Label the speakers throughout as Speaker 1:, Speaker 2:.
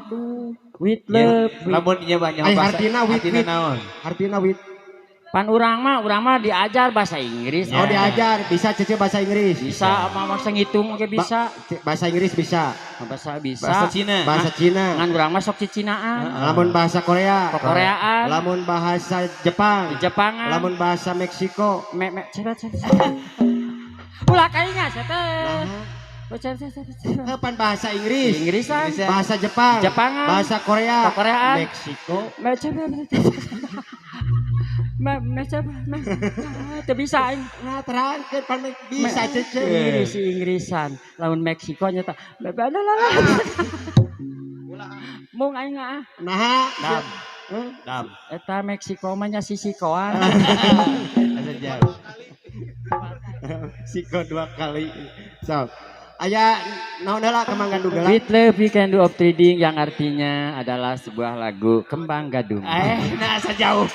Speaker 1: Aduh.
Speaker 2: With love.
Speaker 3: Lamun ieu banyak
Speaker 1: Ai
Speaker 3: bahasa.
Speaker 1: Hartina with
Speaker 3: Hartina
Speaker 1: with.
Speaker 3: Naon?
Speaker 1: Hartina with.
Speaker 2: Pan urang mah diajar bahasa Inggris.
Speaker 1: Oh, diajar, bisa Cece bahasa Inggris.
Speaker 2: Bisa apa masa ngitung oke bisa.
Speaker 1: Bahasa Inggris bisa.
Speaker 2: Bahasa bisa.
Speaker 3: Bahasa Cina.
Speaker 1: Bahasa Cina.
Speaker 2: Ngan urang mah sok cicinaan.
Speaker 1: Lamun bahasa Korea.
Speaker 2: Koreaan.
Speaker 1: Lamun bahasa Jepang.
Speaker 2: Di Jepangan.
Speaker 1: Lamun bahasa Meksiko.
Speaker 2: Me me coba coba. Ulah kainga sia teh.
Speaker 1: Nah,
Speaker 2: Oh, coba coba coba.
Speaker 1: kapan bahasa Inggris?
Speaker 2: Inggrisan.
Speaker 1: Bahasa Jepang.
Speaker 2: Jepangan.
Speaker 1: Bahasa Korea.
Speaker 2: Koreaan.
Speaker 1: Meksiko.
Speaker 2: Me coba. Me me coba. Me. Teu bisa aing.
Speaker 1: Nah, terangkeun pan bisa Cece.
Speaker 2: Inggris Inggrisan. Lamun Meksiko nyata. Me me lah lah. Mung aing ah.
Speaker 1: Nah,
Speaker 3: Dam.
Speaker 1: Hah?
Speaker 3: Dam.
Speaker 2: Eta Meksiko mah nya sisikoan.
Speaker 3: Asa jauh.
Speaker 1: Siko dua kali. So, aya naon heula Kembang Gadung heula?
Speaker 2: With love we can do of trading yang artinya adalah sebuah lagu Kembang Gadung.
Speaker 3: Nah asa jauh.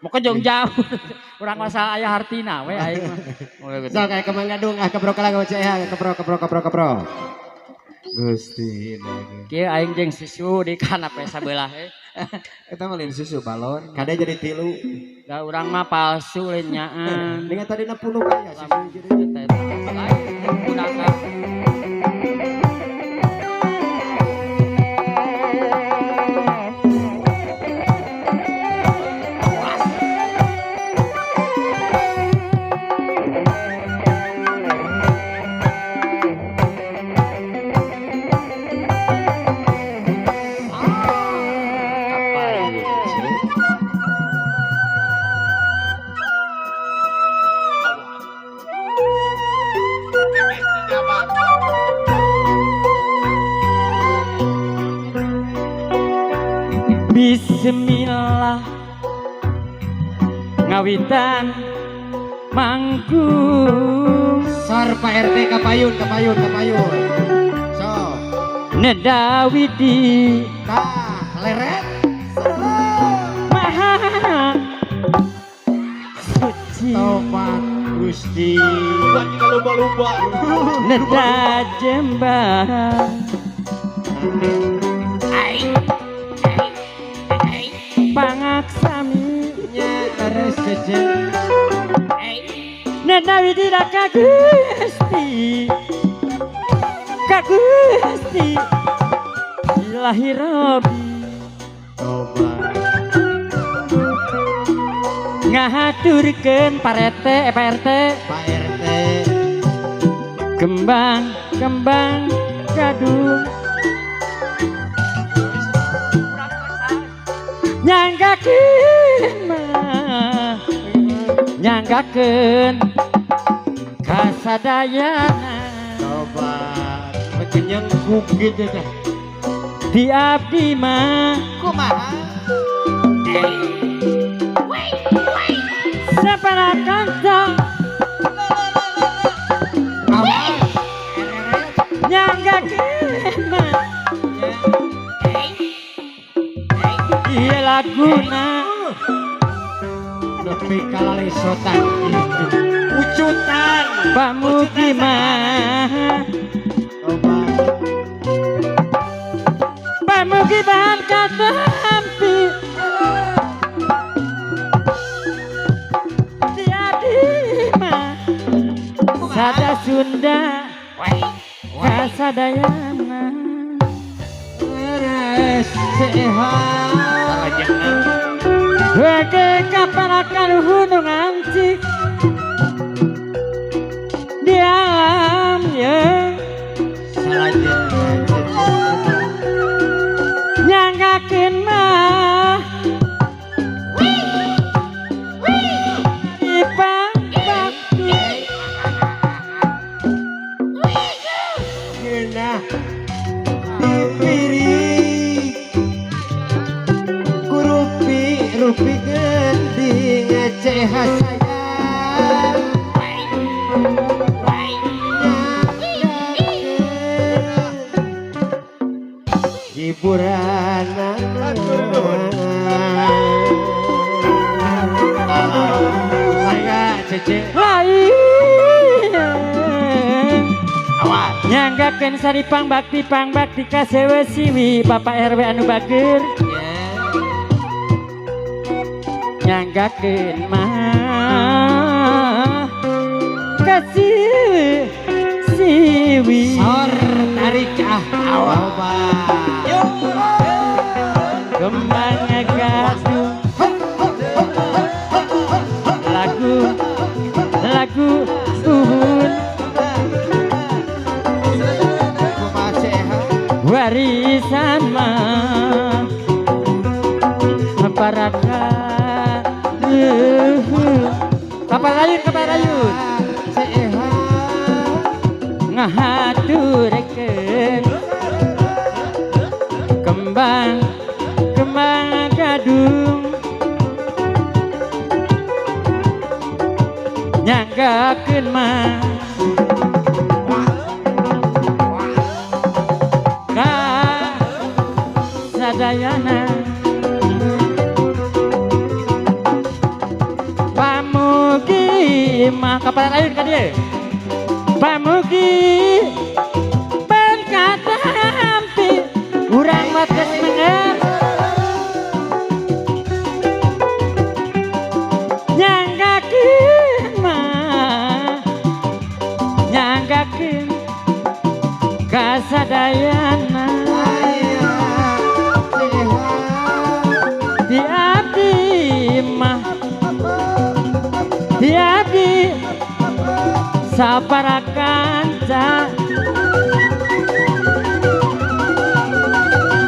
Speaker 2: Mau jauh jauh. Urang masa aya hartina we aing mah.
Speaker 1: So, kayak Kembang Gadung ah kebrok lagu cek ya, kebrok kebrok kebrok kebrok.
Speaker 3: Gusti.
Speaker 2: Kieu aing jeung susu di kanape sabelah eh.
Speaker 3: Eta mah lain susu balon.
Speaker 1: Kade jadi tilu.
Speaker 2: Da urang mah palsu lain nyaan.
Speaker 1: Dengan tadi na puluh aya susu jadi.
Speaker 2: Eta eta lain budak.
Speaker 3: Apa ieu, Cece?
Speaker 2: Bismillah ngawitan manggung
Speaker 1: Sar Pak RT kapayun kapayun kapayun. So,
Speaker 2: nedawidi
Speaker 1: tah leret.
Speaker 2: Maha suci.
Speaker 1: Tobat Gusti.
Speaker 3: Lumba-lumba.
Speaker 2: Neda jembar pangaksami
Speaker 1: Nya terus Cece.
Speaker 2: nedawidi ka Gusti ka Gusti Ilahi Rabbi.
Speaker 1: Tobat.
Speaker 2: Ngahaturkeun Pak RT, Pak RT.
Speaker 1: Pak RT.
Speaker 2: Kembang kembang gadung nyanggakeun mah nyanggakeun kasadayana.
Speaker 1: Tobat. Bekenyang kuk gitu teh.
Speaker 2: Di abdi mah
Speaker 1: Kumaha?
Speaker 2: Sapara kanca
Speaker 1: Awas.
Speaker 2: nyanggakeun mah ieu laguna.
Speaker 1: Nepi kalalesotan gitu. Ucutan.
Speaker 2: Pamugi mah
Speaker 1: Tobat.
Speaker 2: pamugi bahan katampi di abdi mah sada Sunda kasadayana.
Speaker 1: Beres sehat.
Speaker 3: Salajengna.
Speaker 2: Wege kaparakan gunung ancik di alam ya
Speaker 1: Salajengna.
Speaker 2: Nyanggakeun mah di pangpakti.
Speaker 1: Ngeunah dipiri ku rupi rupi gending ngeceh sayang. Hiburan. Mangga Cece.
Speaker 2: Lain.
Speaker 1: Awas.
Speaker 2: Nyanggakeun sari pangbakti pangbakti ka sewe siwi Bapak RW anu bager. Nyanggakeun mah ka sewe siwi.
Speaker 3: Sor tarik ah loba.
Speaker 2: Kembang gadung lagu lagu uhun warisan mah paraka kaparayun kaparayun ngahaturkeun kembang kembang gadung nyanggakeun mah ka sadayana pamugi mah kapan ayun ka dieu pamugi ban katampi urang mah geus meungeun nyanggakeun mah nyanggakeun ka sadayana di abdi mah di abdi sapara kanca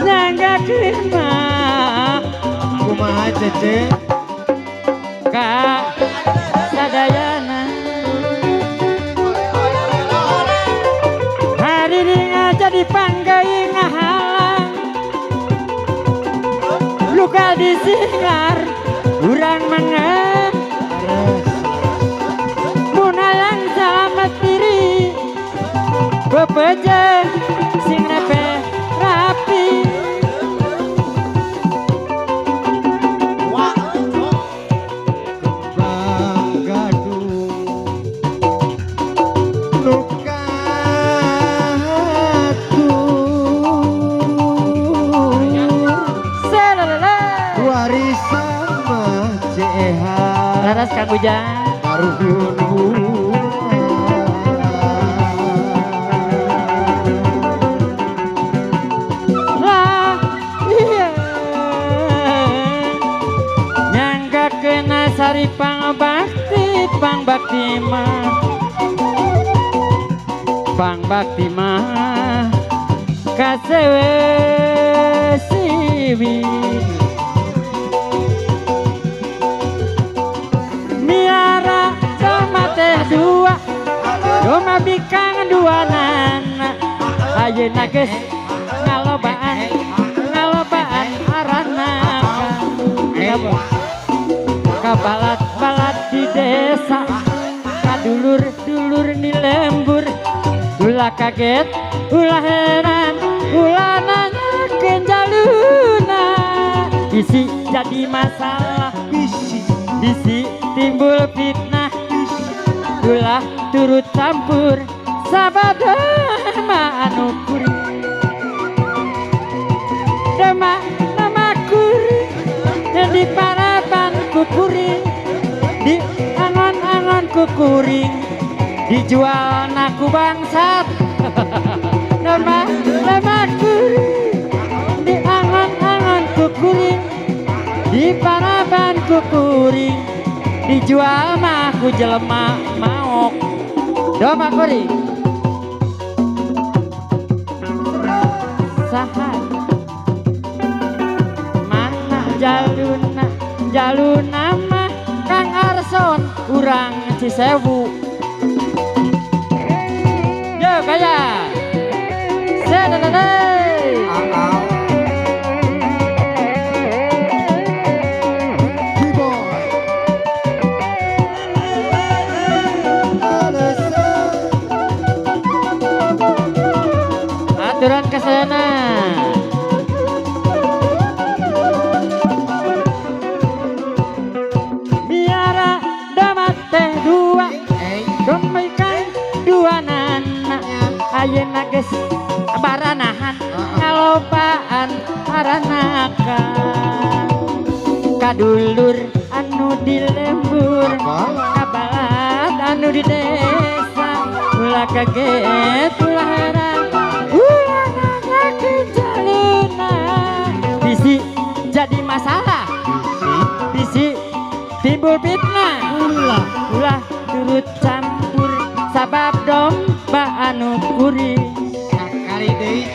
Speaker 2: nyanggakeun mah
Speaker 1: Kumaha Cece
Speaker 2: ka sadayana hari ini jadi panggai ngahalang luka disingar urang mangan munayang selamat diri bebeje sing nepe rapi
Speaker 1: Kembang gadung luka
Speaker 2: Selalala
Speaker 1: warisan mah CH
Speaker 2: Laras Kang Ujang
Speaker 1: karuhun
Speaker 2: lah iya nyanggakeun sari pangbakti pangbakti mah pangbakti mah ka sewe siwi miara doma teh dua doma bikang dua nana ayeuna geus ngalobaan ngalobaan arana kabalat-balat di desa kadulur-dulur di lembur ulah kaget ulah heran ulah nanyakeun jaluna bisi jadi masalah bisi timbul fitnah ulah turut campur sabada mah anu kuring dema nama kuring di parapan kukuring di angon-angon kukuring dijual naku bangsat nama nama kuring di angon-angon kukuring di parapan kukuring dijual mah ku jelema maok doma kuring saha mana jaluna jaluna mah Kang Arson urang Cisewu yo kaya sedadadai aturan kesana miara dama teh dua domaikan dua nana Ayeuna geus baranahan ngalobaan aranakan. Kadulur anu di lembur, kabalat anu di desa, ulah kaget ulah heran, ulah nanyakeun jaluna. Bisi jadi masalah, bisi timbul fitnah, ulah turut campur sabab domba anu kuring.
Speaker 3: Sakali deui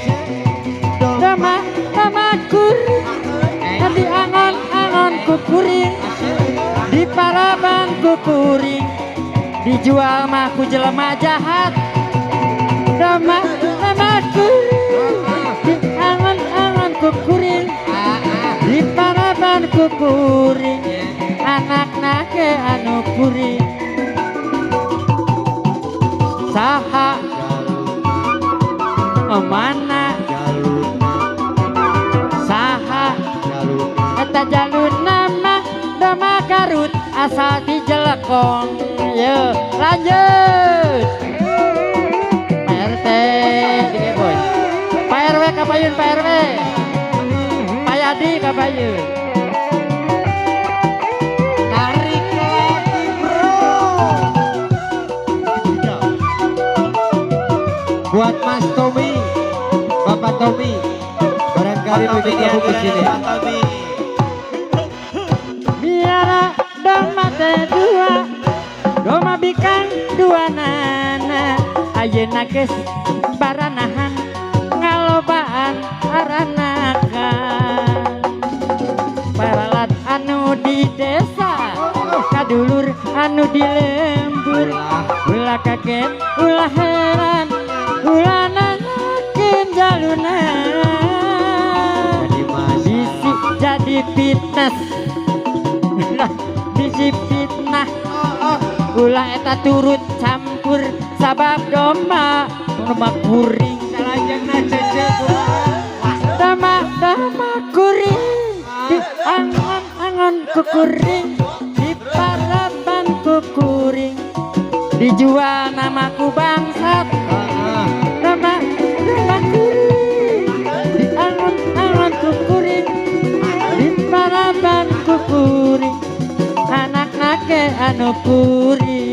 Speaker 2: Domba domba kuring, di angon-angon ku kuring, di paraban ku kuring, dijual mah ku jelema jahat. Domba domba kuring, di angon-angon ku kuring, di paraban ku kuring, anakna ge anu kuring. Saha mana saha eta jaluna mah domba Garut asal di Jelekong. Yo lanjut Pak RT gini boy, Pak RW kapayun, Pak RW, Pak Yadi kapayun.
Speaker 3: Tarik lagi bro. Buat Mas Tommy, Bapak Tommy, barangkali mau gabung ke sini.
Speaker 2: Miara domba teh dua, domba bikang dua nana. Ayeuna geus baranahan ngalobaan aranakan. Paralat anu di desa, kadulur anu di lembur, ulah kaget ulah heran, ulah nanyakeun jaluna. Bisi jadi fitnah, bisi fitnah, ulah eta turut campur sabab domba domba kuring.
Speaker 3: Salajengna cece
Speaker 2: Domba domba kuring, di angon-angon ku kuring, di paraban ku kuring, dijual namaku bangsat. Domba domba kuring, di angon-angon ku kuring, di paraban ku kuring, anakna ge anu kuring.